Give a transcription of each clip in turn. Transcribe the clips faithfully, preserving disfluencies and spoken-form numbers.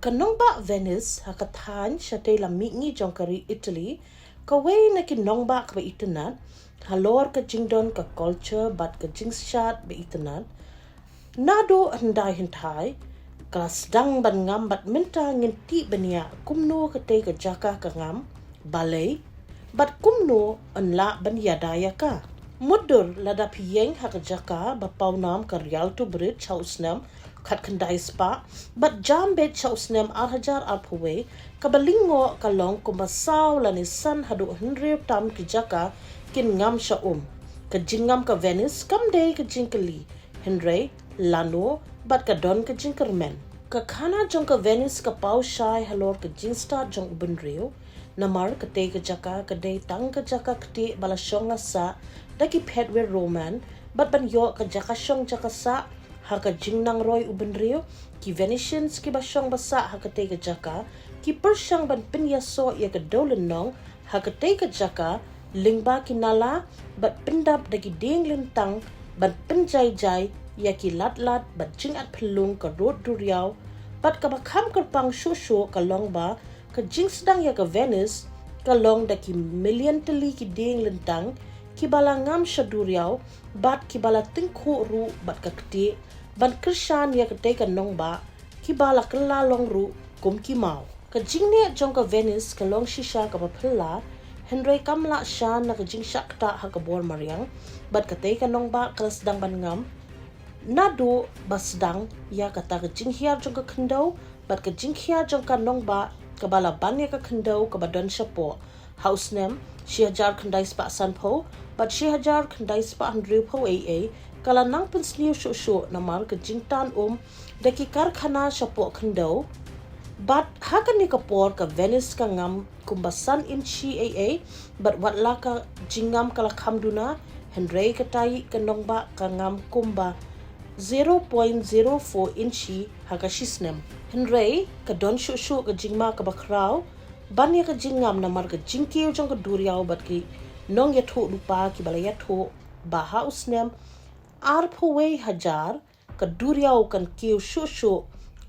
Ka nongbah Venice ha ka thaiñ shatei lam mihngi jong ka ri Italy, kawei na ki nongbah kaba itynnad halor ka jingdon ka culture bad ka jingshad ba itynnad. Naduh hyndai hynthai ka la sdang ban ngam bad mynta ngin tip bniah kumno katei ka jaka ka ngam, balei, bad kumno yn lah ban ïada ïa ka. Mutdur lada phi ïeng ha ka jaka ba pawnam ka Rialto Bridge ha u snem khatkhyndai spah bad jam beit sha u snem ar hajar arphew wei, kaba lyngngoh ka long kumba saw lane san haduh hynriew tam ki jaka kin ngam sha um. Ka jingngam ka Venice kam dei ka jingkylli, hynrei lano bad ka don ka jingkyrmen. Ka khana jong ka Venice ka paw shai halor ka jingstad jong u bynriew. Namar katei ka jaka ka dei tang ka jaka ktieh ba la shong la sah da ki phet wir Roman, bad ban ïoh ka jaka shong jaka sah ha ka jingnang roi u bynriew, ki Venetians kiba shong ba sah ha katei ka jaka ki pyrshang ban pynïasoh ïa ka dewlynnong ha katei ka jaka lyngba ki nala bad pyndap da ki dieng lyntang ban pynjai jai ïa ki lad lad bad jingat phyllung ka rud duriaw. Bad kaba kham kyrpang shuh shuh ka long ba ka jingsdang ïa ka Venice ka long da ki million tylli ki dieng lyntang kiba la ngam sha duriaw bad kiba la tyngkhuh ruh bad ka ktieh ban kyrshan ïa katei ka nongbah, kiba la kylla long ruh kum ki maw. Ka jingneh jong ka Venice ka long shisha kaba phylla, hynrei kam lah shan na ka jingshah ktah ha ka bor mariang, bad katei ka nongbah ka la sdang ban ngam naduh ba sdang ïa kata ka jinghiar jong ka khyndew bad ka jinghiar jong ka nongbah kaba la ban ïa ka khyndew kaba don shapoh. Ha u snem shi hajar khyndai spah sanphew bad shi hajar khyndai spah hynriewphew ei ei ka la nang pynsniew shuh shuh namar ka jingtan um da ki karkhana shapoh khyndew. Bad ha kane ka por ka Venice ka ngam kumba san inchi ei ei, bad wat la ka jingngam ka la kham duna, hynrei katei ka nongbah ka ngam kumba zero point zero four inchi ha ka shi snem. Hynrei ka don shuh shuh ka jingma kaba khraw ban ïa ka jingngam namar ka jingkiew jong ka duriaw bad ki nongïathuhlypa kiba la ïathuh ba ha u snem arphew wei hajar ka duriaw kan kiew shuh shuh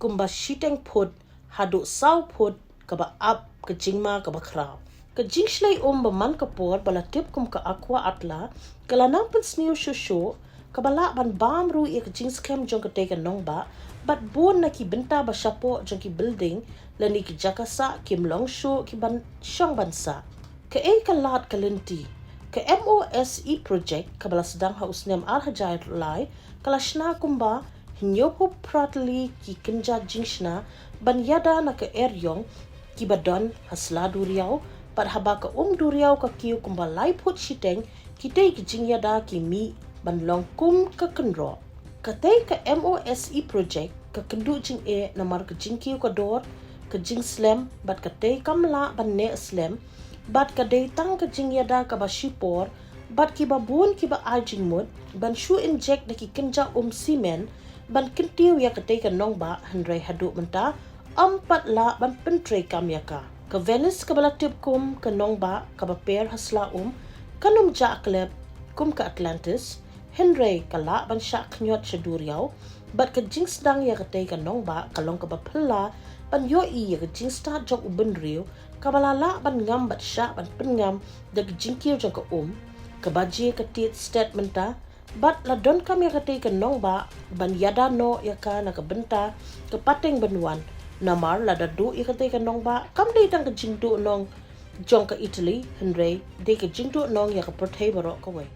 kumba shiteng phut haduh saw phut, kaba ap ka jingma kaba khraw. Ka jingshlei um ba man ka por ba la tip kum ka Aqua Atla ka la nang pynsniew shuh shuh, kaba lah ban bam ruh ïa ka jingskhem jong katei ka nongbah, bad bun na ki bynta ba shapoh jong ki building lane ki jaka sah kim long shuh ki ban shong ban sah. Kaei ka lad ka lynti? Ka M O S E project kaba la sdang ha u snem ar hajar lai ka la shna kumba hynñiewphew phra tylli ki kynja jingshna ban ïada na ka eriong kiba don ha sla duriaw, bad haba ka um duriaw ka kiew kumba lai phut shiteng, kitei ki jingïada ki mih ban long kum ka kynroh. Katei ka M O S E project ka kynduh jingeh namar ka jingkiew ka dor, ka jingslem, bad katei kam lah ban neh slem, bad ka dei tang ka jingïada kaba shipor, bad kiba bun kiba ai jingmut ban shu injek da ki kynja um simen ban kyntiew ïa katei ka nongbah, hynrei haduh mynta ym pat lah ban pyntreikam ïa ka. Ka Venice kaba la tip kum ka nongbah kaba per ha sla um kan ym jah klep kum ka Atlantis, hynrei ka lah ban shah khñiot sha duriaw, bad ka jingsdang ïa katei ka nongbah ka long kaba phylla ban ïohi ïa ka jingstad jong u bynriew, kaba la lah ban ngam bad shah ban pynngam da ka jingkiew jong ka um, kaba jia ka tied stet mynta, bad la donkam ïa katei ka nongbah ban ïada noh ïa ka na ka bynta ka pateng ban wan. Namar lada duh ïa katei ka nongbah kam dei tang ka jingduhnong jong ka Italy, hynrei dei ka jingduhnong ïa ka pyrthei baroh kawei.